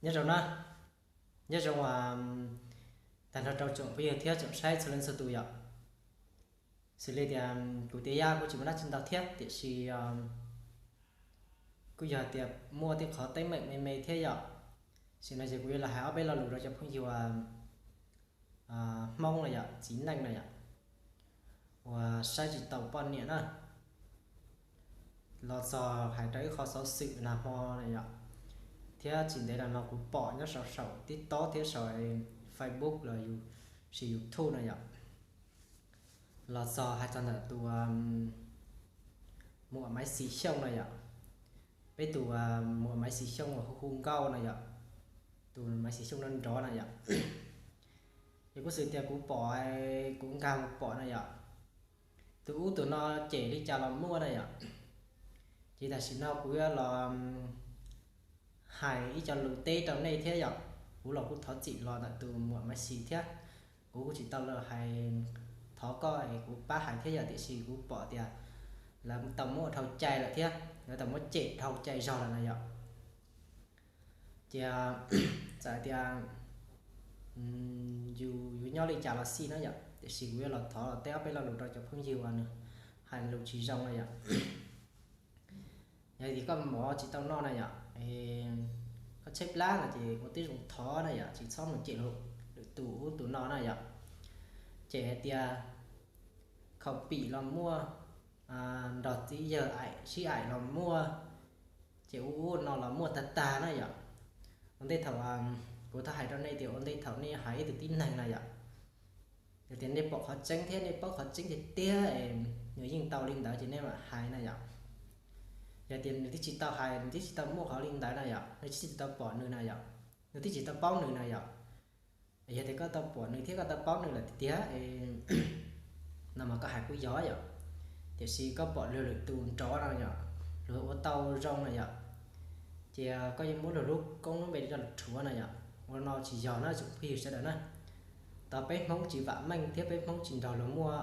Nyob zoo na, nyob zoo tag nrho rau tsoom phooj ywg thiab tsoom saib txhua leej txhua tus yom. Xws li tias kuv tias yaj kuj tsis muaj dab tsi ntau thiab, tiam sis kuj yog tias muaj tej qhov teeb meem me me thiab yom. Sim no ces kuv yuav los hais ob peb lo lus rau cov phooj ywg Hmoob na yom, txiv neej na yom, uas saib tsis taus poj niam na. Los txog hais rau ib qho xov xwm nag hmo na yom, thiab tsis ntev los no kuv pom nyob saum saum TikTok thiab saum Facebook los yus, sis YouTube na yom. Los txog hais txog ntawm tus muam Maiv Xis Xyooj na yom. Peb tus muam Maiv Xis Xyooj uas hu hu Nkauj na yom, tus Maiv Xis Xyooj nrov nrov na yom. Ces kuj xws tias kuv pom, kuv nkag mus pom na yom, tus ub tus no cem li cas los muaj na yom. Ces tam sim no kuv yuav los hais ib co lus teb rau nej thiab yom. Kuv los kuj thov txim los ntawm tus muam Maiv Xis thiab, kuv kuj tsis tau los hais thov koj es kuv pab hais thiab yom, tiam sis kuv pom tias lawv tau muab ua dhau cai lawm thiab lawv tau muab cem dhau cai zog lawm na yom. Ces txawm tias yus yuav nyob li cas los xij na yom, tiam sis kuv yuav los thov los teb ob peb lo lus rau cov phooj ywg uas nws hais lus tsis zoo na yom. Yog tias koj mov tsis tau noj na yom, koj tshaib plab no ces ua tib zoo thov na yom, tsis txhob mus cem lwm tus ub tus no na yom. Cem hais tias khaus pim los muaj, nrog txiv yawg aim sib aim los muaj, ces ub ub no los muaj tag tag na yom. Ua ntej thaum, kuv thov hais rau nej tias ua ntej thaum nej hais ib tug tib neeg na yom, yog tias nej pom qhov tseeb thiab nej paub qhov tseeb tiag tiag es nws yeej tau li ntawd ces nej mam hais na yom. Yog tias nws twb tsis tau hais, nws twb tsis tau muaj qhov li ntawd na yom, nej twb tsis tau pom nws na yom, nws twb tsis tau paub nws na yom. Yog tias koj tau pom nws thiab koj tau paub nws lawm tiag tiag no mas koj hais kuj yog yom. Tiam sis koj pom luag lwm tus nrov no yom, luag ua tau zoo na yom, ces koj yuav muab luag lub koob lub npe rau luag rhuav na yom. Ua no tsis yog na tsoom phooj ywg sawv daws na. Tau peb Hmoob tsis vam meej thiab peb Hmoob tsis nrog luag muaj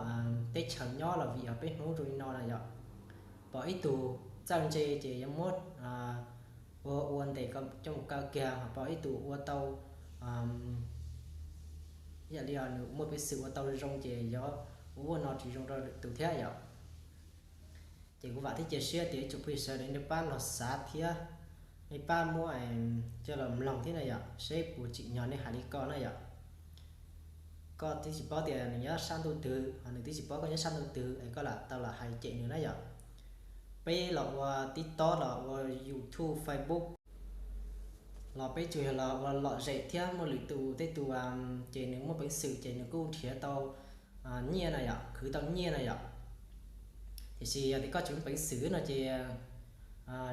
teb chaws nyob los vim yog peb Hmoob zoo li no na yom. Pom ib tug txawj ntse ces yuav muab ua ua ntes coj mus kaw kiag, ho pom ib tug ua tau ib yam li nws muaj peev xwm ua tau zoo ces yuav ua ua no tsis zoo rau lwm tus thiab yom. Ces kuv vam thiab cia siab tias ib tsoom phooj ywg sawv daws nej pab los xav thiab nej pab muab coj los mloog thiab na yom, seb puas tsim nyog nej hais li ko na yom. Koj twb tsis paub tias nws nyob sab ntuj twg, ho nws twb tsis paub koj nyob sab ntuj twg es koj lam tau lam hais cem nws na yom. Peb los ua TikTok los ua YouTube, Facebook los peb tsuas yog los ua lom zem thiab muaj lwm tus tej tus ces nws muaj peev xwm ces nws kuj nrhiav tau nyiaj na yom, khwv tau nyiaj na yom. Tiam sis yog tias koj tsis muaj peev xwm no ces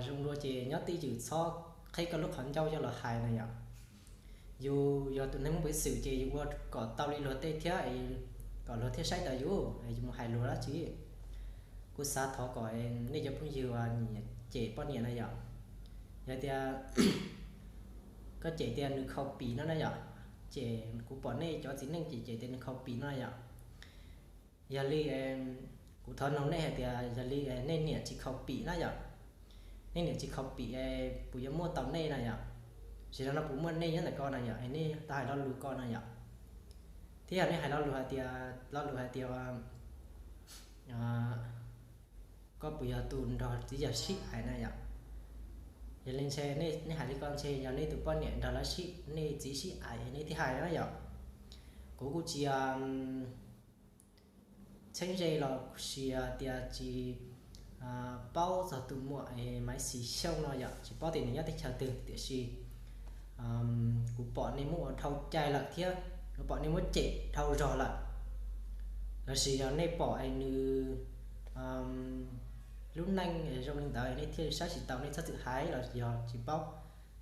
zoo dua ces nyob twj ywm txhob qheb koj lub qhov ncauj coj los hais na yom. Yus yog tus neeg muaj peev xwm ces yus ua kom tau li luag tej thiab, kom luag thiaj saib tau yus, yus mus hais luag dab tsi. Kuv xav thov kom nej cov phooj ywg nyiam cem poj niam na yom. Yog tias koj cem tias nws khaus pim no na yom, ces kuv pom nej cov txiv neej ces cem tias nws khaus pim no yom. Yog li kuv thov noog nej hais tias yog li nej niam tsis khaus pim na yom, nej niam tsis khaus pim puas yuav muaj tau nej na yom? Tsis no no puas muaj nej nyob ntawm ko na yom, es nej tau hais lo lus ko na yom? Thiab yog nej hais lo lus hais tias, lo lus hais tias koj puas yog tus nrog txiv yawg sib aim na yom? Yog li ntshe nej hais li ko ntshe yog nej tus poj niam nrog lawv sib, nej txiv sib aim nej thiaj hais na yom. Kuv kuj tsis txheeb ze los sis tias tsis paub txog tus muam Maiv Xis Xyooj no yom, tsis paub tias nws nyob teb chaws twg, tiam sis kuv pom nej muab ua dhau cai lawm thiab kuv pom nej muab cem dhau zog lawm. Lossis yog nej pom nws lub neej zoo li ntawd nej thiaj saib tsis taus, nej txhob txwm hais los yog tsis paub.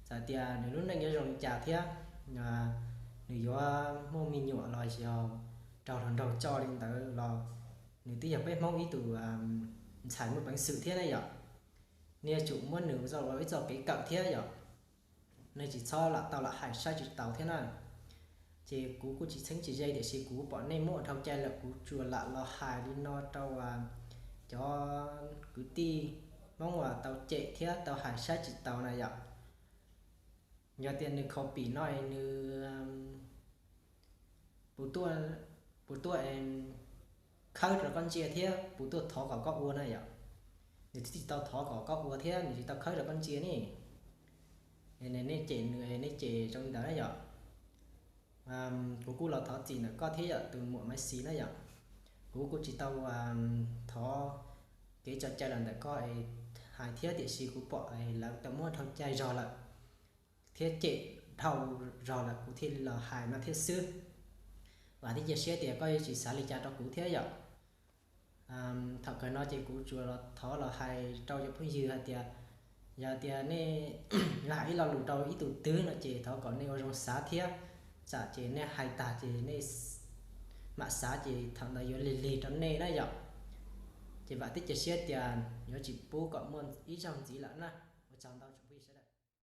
Txawm tias nws lub neej yuav zoo li cas thiab, nws yuav muaj me nyuam los yog raug hluas nraug tso li ntawd los nws twb yog peb Hmoob ib tug ntxhais muaj peev xwm thiab ne yom. Nej yuav tsum muab nws ua ib txoj kev kawm thiab yom. Nej tsis txhob lam tau lam hais saib tsis taus thiab na. Ces kuv kuj tsis txheeb tsis ze, tiam sis kuv pom nej muab ua dhau cai lawm, kuv tsuas lam los hais li no rau cov kwv tij Hmoob uas tau cem thiab tau hais saib tsis taus na yom. Yog tias nws copy no es nws, puas tuaj, puas tuaj khawb rau koj ntsia thiab puas tuaj thov kom koj ua na yom. Nws thiaj tsis tau thov kom koj ua thiab nws tsis tau khawb rau koj ntsia ne. Nej cem nws, nej cem zoo li ntawd na yom. Kuv kuj los thov txim ntawm koj thiab yom, tus muam Maiv Xis na yom. Kuv kuj tsis tau thov kev tso cai los ntawm koj hais thiab, tiam sis kuv pom lawv tau muab dhau cai zog lawm thiab cem dhau zog lawm, kuv thiaj li los hais no thiab xwb. Vam thiab cia siab tias koj yuav tsis xav li cas rau kuv thiab yom. Thaum kawg no ces kuv tsuas los thov los hais rau cov phooj ywg hais tias, yog tias nej lam ib lo lus rau ib tug twg no ces thov kom nej ua zoo xav thiab, tsam ces nej hais tag ces nej mam xav ces thaum ntawd yuav lig lig rau nej na yom. Ces vam thiab cia siab tias yuav tsis pub kom muaj ib zaug ntxiv lawm na. Ua tsaug ntau.